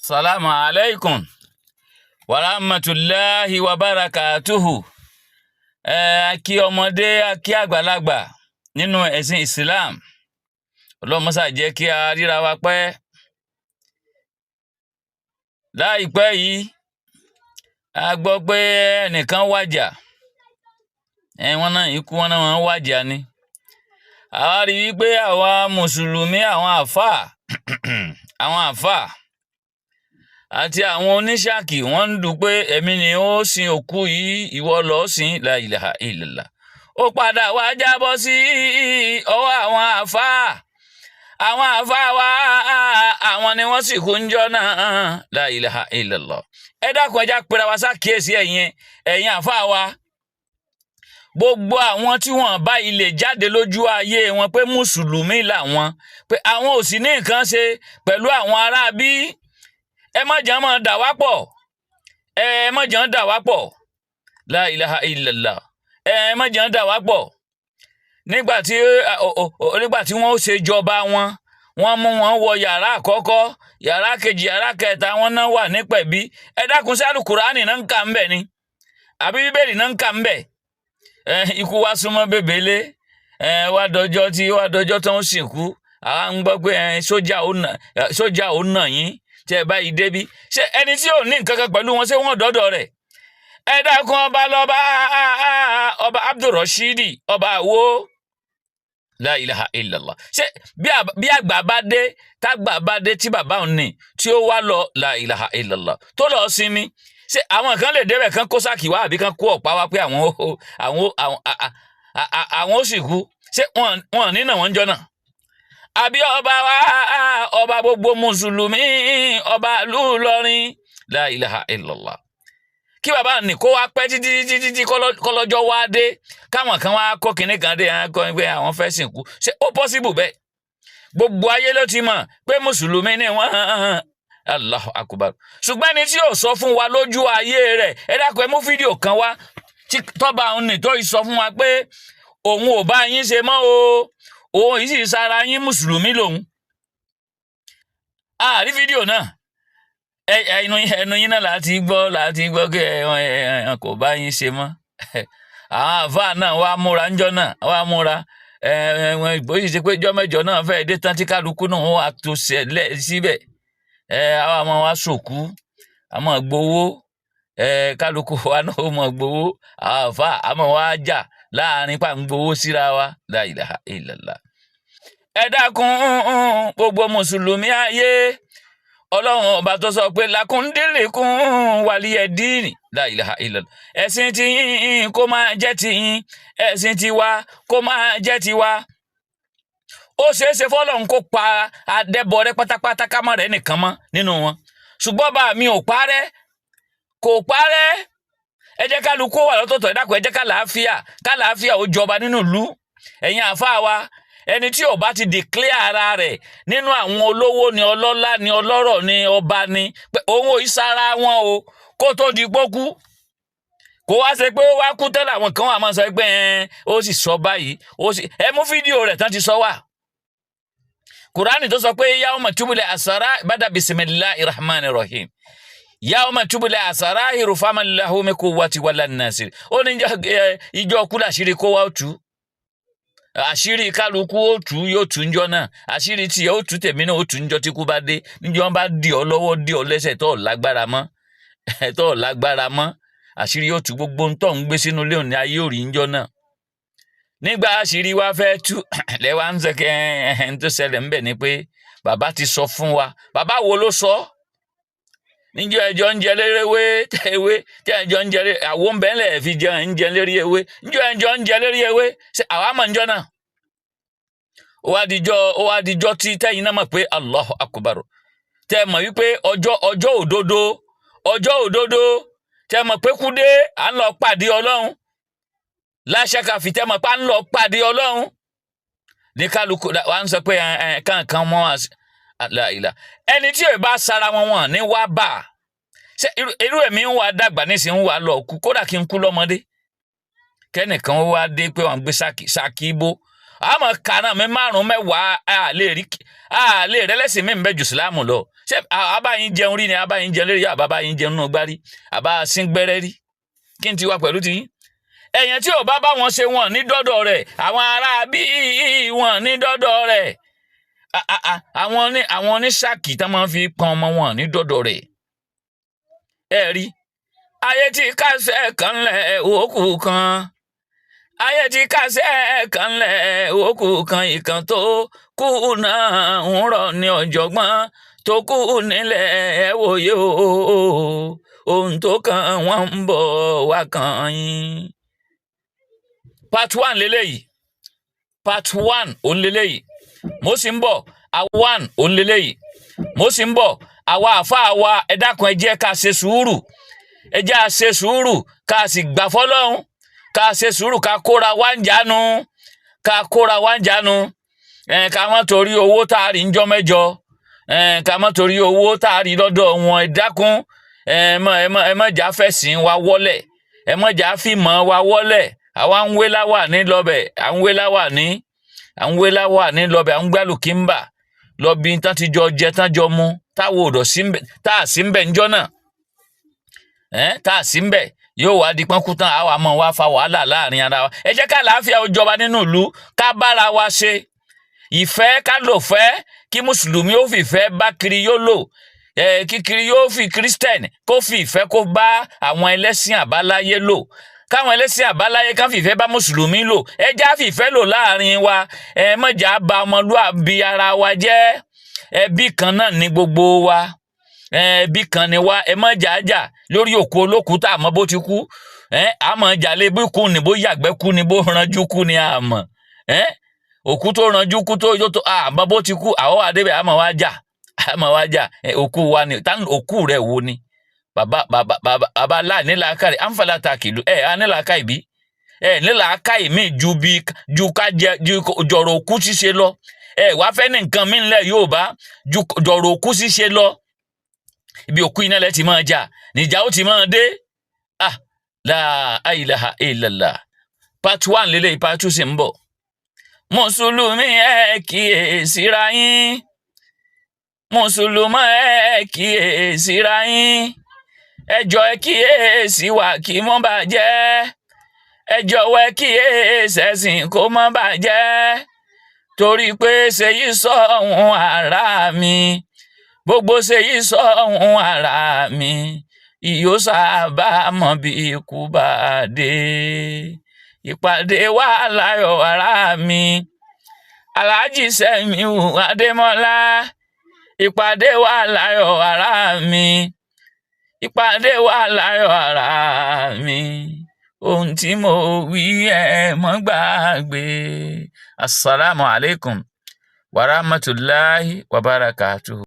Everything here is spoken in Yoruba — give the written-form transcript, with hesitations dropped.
Salamu alaikum wa rahmatulahi wa barakatuhu. Ẹ a kí ọmọdé, a kí àgbàlagbà nínú ẹ̀sìn Islam. Ọlọ́run mọ́sà jẹ́ kí a ríra wa pẹ́. Láìpẹ́ yìí, a gbọ́ pé ẹnìkan wàjà. Ẹ wọ́n náà ikú wọn náà wọ́n wàjà ni. Àwa rí i wípé àwa Mùsùlùmí, àwọn àáfàá àti àwọn oníṣàkì, wọ́n ń dùn pé èmi ni ó sin òkú yìí, ìwọ lọ́ọ́ sìn. La ilaha illallah. Ó padà wá jábọ́ sí ọwọ́ àwọn àáfàá. Àwọn àáfàá wa, àwọn ni wọ́n sì kú ń jọ́ náà. La ilaha illallah. Ẹ dákun, ẹ já pera wa ṣàkíyèsí. Ẹ̀yin àáfàá wa, gbogbo àwọn tí wọ́n bá ilé jáde lójú ayé wọn pé Mùsùlùmí làwọn, pé àwọn ò sì ní nǹkan ṣe pẹ̀lú àwọn aráabí, ẹ má jẹ́ máa dà wá pọ̀, ẹ má jẹ́ dà wá pọ̀. La ilaha illallah. Ẹ má jẹ́ dà wá pọ̀. Nígbà tí wọ́n ó ṣe jọba wọn, wọ́n mú wọn wọ yàrá àkọ́kọ́, yàrá kejì, yàrá kẹta, wọn náà wà nípẹ̀bí. Ẹ dákun, sí Àlùkùránì náà ń kà ń bẹ̀ ni àbí Bíbélì náà ń kà ń bẹ̀? Ẹ ikú wa súnmọ́ bèbélé, ẹ wá dọjọ́ tí wá dọjọ́ tó ń sìnkú, àwa ń gbọ́ pé ẹ sójà ó nà yín tí ẹ báyìí débí. Ṣé ẹni tí ò ní nǹkan kan pẹ̀lú wọn, ṣé wọ́n dọ́dọ̀ rẹ̀? Ẹ dákun, ọba lọ́ba, ọba Abdulrasheed, ọba àwo. La ilaha illallah. Ṣé bí àgbà bá dé, tágbà bá dé, tí bàbá òun ní tí ó wá lọ, la ilaha illallah, tó lọ sinmi, ṣé àwọn kan lè débẹ̀ kan kó sáàkì wá àbí kan kó ọ̀pá wá pé àwọn ó sì kú? Ṣé wọn nínà wọn jọ náà? Àbí ọba wa, ọba gbogbo Mùsùlùmí, ọba ìlú Ìlọrin, la ilaha illallah, kí bàbá ní kó wá pẹ́ títí títí títí, kọ́lọ́jọ́ wá dé, káwọn kan wá kó kinní kan dé, kọ́ pé àwọn fẹ́ sìnkú, ṣé ó possible bẹ́ẹ̀? Gbogbo ayé ló ti mọ̀ pé Mùsùlùmí ni wọ́n. Allahu akbar. Ṣùgbọ́n ẹni tí yóò sọ fún wa lójú ayé rẹ̀, ẹ dákun, ẹ mú fídíò kan wá tí tọ́ba òun ní tó sọ fún wa pé òun ò bá yín ṣe mọ́ o, òun yìí sì sára yín, Mùsùlùmí lòun. A rí fídíò náà. Ẹnu yín náà láti gbọ́ kí ẹ kò bá yín ṣe mọ́. Àwọn àáfàá náà wá múra ńjọ́ náà, wá múra ẹ ẹ wọn bó sì ṣe pé ijọ́ mẹ́jọ náà fẹ́ẹ́ dé tán tí kálukú náà wọ́n wá tó ṣẹlẹ̀ síbẹ̀. Ẹ àwa máa wá sòkú, àmọ́ gbowó, ẹ kálukú wa náà ó mọ̀ gbowó. Àwọn àáfàá àmọ́ wá jà láàrin pa ń gbowó síra wa. La ilaha illallah. Ẹ dákun, gbogbo Mùsùlùmí ayé, Ọlọ́run ọba tó sọ pé lakundílìkún wàlíyẹ díìnì, la ilaha illallah, ẹ̀sìn tí yín kó máa jẹ́ ti yín, ẹ̀sìn tiwa kó máa jẹ́ tiwa. Ó ṣeé ṣe fọlọ́run kó pa adẹ́bọrẹ́ pátápátá, ká má rẹ̀ nìkan mọ́ nínú wọn, ṣùgbọ́n bá mi ò parẹ́, kò parẹ́. Ẹ jẹ́ kálukú wà lọ́tọ̀ọ̀tọ̀. Ẹ dákun, ẹ jẹ́ kálàáfíà ó jọba nínú ìlú. Ẹ̀yin àáfàá wa, ẹni tí ò bá ti declare ara rẹ̀ nínú àwọn olówó ni, ọlọ́lá ni, ọlọ́rọ̀ ni, ọba ni, pé òun ò sára wọn o, kó tó di pókú, kó wá ṣe pé ó wá kú tẹ́lẹ̀, àwọn kan wà máa sọ pé ẹ ó sì sọ báyìí, ó sì ẹ mú fídíò rẹ̀ tán ti sọ wà. Kùránì tó sọ pé yawma tubula asara bada bisimilahi rahman rahim, yawma tubula asarahiru faman lahu min quwwati wala nasir. Ó ní ìjọ kú làṣírí kó wá tú, àṣírí kálukú ó tú, yóò tú njọ́ náà. Àṣírí tí ó tú, tèmi náà ó tú njọ́ tí kú bá dé, níjọ́ wọn bá dì ọ́ lọ́wọ́, dì ọ́ lẹ́sẹ̀, tó lágbára mọ́, tó lágbára mọ́, àṣírí yóò tú. Gbogbo ń tọ́ ń gbé sínú ilé òní ayé ò rí njọ́ náà. Nígbà àṣírí wa fẹ́ tú lẹ́wà ń sẹ́kẹ́ ẹ̀ ń tó ṣẹlẹ̀ ńbẹ̀ ni pé bàbá ti sọ fún wa. Bàbá wo ló sọ níjọ́ ẹjọ́ ń jẹ lérí ewé ewé tí ẹjọ́ ń jẹ àwo ń bẹ́ẹ̀ fi jẹ ń jẹ lérí ewé, níjọ́ ẹjọ́ ń jẹ lérí ewé, ṣe àwa mọ̀ níjọ́ náà? Ó wá dijọ́ tí tẹ́yìn náà mọ̀ pé Allahu akbar, tẹ́ mọ̀ wípé ọjọ́ òdodo, ọjọ́ òdodo, tẹ́ mọ̀ pé kú dé, à ń lọ pàdé Ọlọ́run láṣẹ kàfi, tẹ́ mọ̀ pé à ń lọ pàdé Ọlọ́run ní kálukú wa ń sọ pé ẹ kankan mọ́ àlàìlà. Ẹni tí yóò bá sara wọn, wọn ní wá bá a. Ṣé irú èmi ń wá dàgbà nísìnyí, ń wá lọ kú, kódà kí n kú lọ́mọdé, kẹ́nìkan wá dé pé wọ́n gbé sáàkì sáàkì bó àmọ́ kànáà mi márùn mẹ́wàá, a lè rí, a lè rẹ́lẹ́sìn mi ń bẹ jù sílámù lọ. Ṣé àbáyín jẹun rí ni? Àbáyín jẹun lérí, àbáyín jẹun nínú gbárí, àbá sín gbẹ́rẹ́ rí? Kí n ti wá pẹ̀lú tiyín? Ẹ̀yàn tí ò bá bá wọn ṣe, wọn ní dọ́dọ̀ rẹ̀. Àwọn ará bí wọn ní dọ́dọ̀ rẹ̀. Àwọn oníṣàkì tá máa ń fi pọn ọmọ, wọn ní dọ́dọ̀ rẹ̀. Ẹ rí ayé tí kásẹ̀ kan lẹ̀ òkú kan, ayé tí kásẹ̀ kan lẹ̀ òkú kan, ìkan tó kú náà ń rọ̀ ní ọ̀jọ̀gbọ́n tó kú nílẹ̀. Ẹ wòye o, ohun tó kàn wọ́n ń bọ̀ wá kàn yín. Part one leléyìí, part one òun leléyìí. Mo sì ń bọ̀. One òun leléyìí. Mo sì ń bọ̀. Àwa àfáà wa, ẹ dákun, ẹ jẹ́ ká ṣe sùúrù, ẹ jẹ́ à ṣe sùúrù, ká sì gbà fọ́lọ́run, ká ṣe sùúrù, ká kóra wá ń jánu, ká kóra wá ń jánu. Ẹ ká má torí owó tá a rí ń jọ́ mẹ́jọ, ẹ ká má torí owó tá a rí lọ́dọ̀ wọn. Ẹ dákun, ẹ má jà fẹ̀sìn wa wọ́lẹ̀, ẹ má jà fìmọ̀ wa wọ́lẹ̀. Àwa ń wé láwà ní lọ́bẹ̀, à ń wé láwà ní, à ń wé láwà ní lọ́bẹ̀, à ń gbálùkímbà lọ bí tán ti jọ jẹ, tán jọ mu, táwo ò dọ̀ sí ń bẹ̀, tá a sí ń bẹ̀ ńjọ́ náà, tá a sí ń bẹ̀, yóò wá di pọ́nkú tán, àwa mọ̀ wá fa wàhálà láàrin ara wa. Ẹ jẹ́ ká àlàáfíà ó jọba nínú ìlú, ká bára wa ṣe ìfẹ́, ká lò fẹ́, kí mùsùlùmí ó fìfẹ́ bá kiri yóò lò, kí kiri yóò fi Christian kó fi ìfẹ́ kó bá àwọn ẹlẹ́sìn àbáláyé lò, káwọn ẹlẹ́sìn àbáláyé kan fìfẹ́ bá mùsùlùmí lò. Ẹ já fìfẹ́ lò láàrin wa, ẹ má jà bà ọmọlúàbí ara wa jẹ́. Ẹbí kan náà ní gbogbo wa, ẹbí kan ni wa. Ẹ má jà jà lórí òkú olókùú tá a mọ̀ bó ti kú. Àmọ́ jalè bí kú ni, bó yàgbẹ́ kú ni, bó ranjú kú ni, àmọ́ òkú tó ranjú kú tó àmọ́ bó ti kú. Àwọn àdébẹ̀ àmọ́ wá jà, àmọ́ wá jà. Òkú wa ni tá, òkú rẹ̀ wo ni? Bàbá bàbá bàbá bàbá láànílàákàrẹ̀ ànfàlà tàkìlú ẹ anílàákàì bí ẹ nílàákàì míì ju bí ju ká jẹ ju jọ̀rọ̀ òkú ṣíṣe lọ. Ẹ wá fẹ́ ní nǹkan mí ńlẹ̀ yóò bá ju jọ̀rọ̀ òkú ṣíṣe lọ. Ibi òkú iná lẹ ti máa jà, níjà ó ti máa dé. Ah, la ilaha illallah. Part one lélẹ́yìí, part two sì ń bọ̀. Mùsùlùmí, ẹ kíyèsíra yín. Mùsùlùmí, ẹ kíyèsíra yín. Ẹ jọ̀ọ́, ẹ kíyèsí wa kí mọ́ bàjẹ́. Ẹ jọ̀wọ́, ẹ kíyèsí ẹ̀sìn kó má bàjẹ́, torí pé ṣèyí sọ ohun ara mi, gbogbo ṣèyí sọ ohun ara mi, ìyó sábà mọ̀ bí ikú bá dé. Ìpàdé wà láyọ̀, ara mi. Alhaji Sẹ́miu Adémọ́lá, ìpàdé wà láyọ̀, ara mi. Ìpàdé wà láyọ̀, ara mi. Ohun tí mo wí, ẹ mọ́ gbàgbé. Asalaamualeykum warahmatulahi wabarakatuhu.